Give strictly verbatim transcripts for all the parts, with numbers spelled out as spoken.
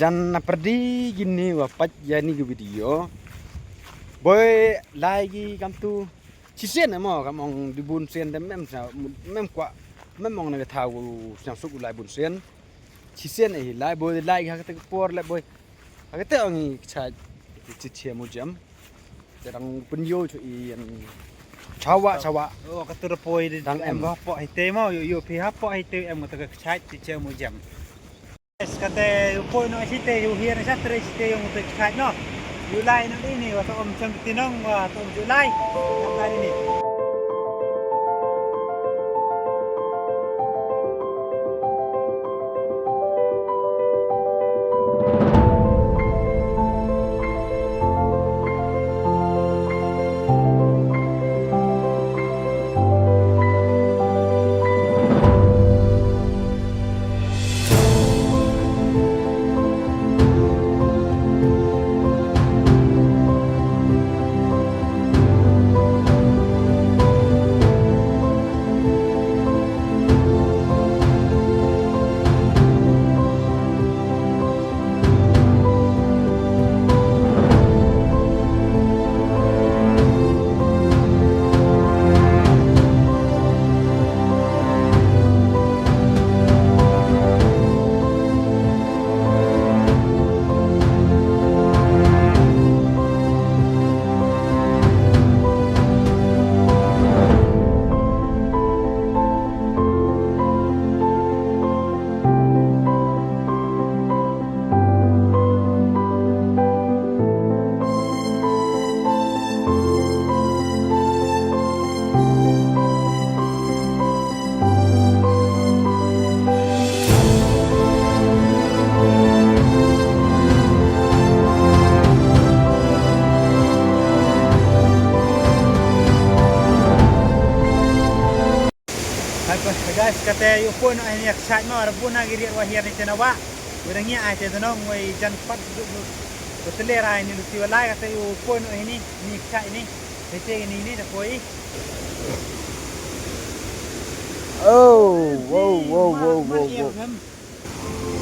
Jan na pyrdi kini wa pait ya ini ki video. Boi lai ki kamtu. Chisien em o, kam ong di bun sien dem em sa, em kwah, em ong na ka thaw u sñiaw suk u lai bun sien. Chisien e lai boi, lai ha kata ka por le boi. Ha kata ong i kchai, chi chi mu jam. Te dang pynyoh chu i em. Chawa, chawa. O, kata da poi di dang em. Em hapoh hi te mo, yo, yo, phi hapoh hi te em kata ka kchai, chi chi mu jam. Kate u poi noh chite, u hiar chatre chite yong u te kchai noh. U lai noh ini, wa to om cham tinong, wa to om ju lai. Lai ini. Hai pa, guys, kate u poi noh ini ya kchai mo, ra bun ha ki riat wa hiar ni te na wa. Wa dang ya ai te nong, wa i jan pat du du. Wa te le ra ini luti wa lai, kate u poi noh ini, ini kchai ini. Te te ini, ini te poi. Oh, wow, wow, wow, wow, wow.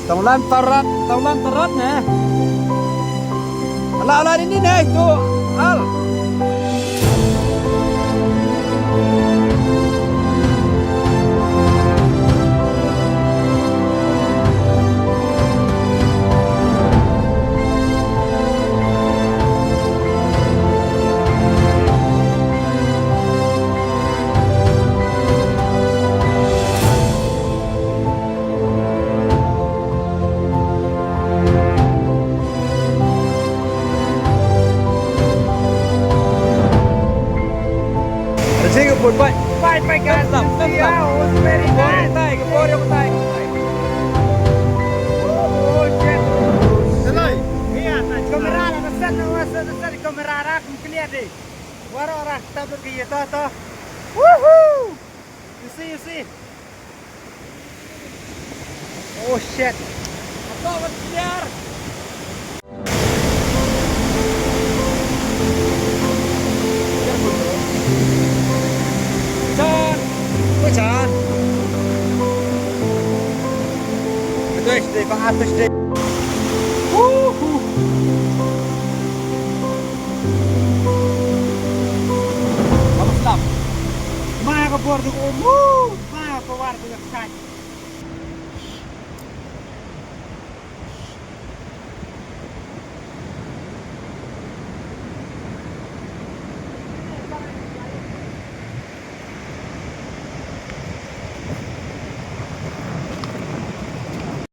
Tong lan tarat, tong lan tarat ne. Ala, ala, ini ne, itu. Al. Bye, bye, guys. Stop, stop, stop. Yeah, it was very nice. Bor yung tayo, bor yung tayo. Oh, shit. Salay. Iya, kamera la, nasa, nasa, nasa, kamera ra, kung clear di. Waro ra, tablet ke ye to, to. Woohoo! You see, you see. Oh shit. Apa, what's there? Jan. Oh, Jan. Betul, betul, Pak, betul. Woohoo. Vamos lá. Maya ka bor du ko mu, maya ka war du ka khat.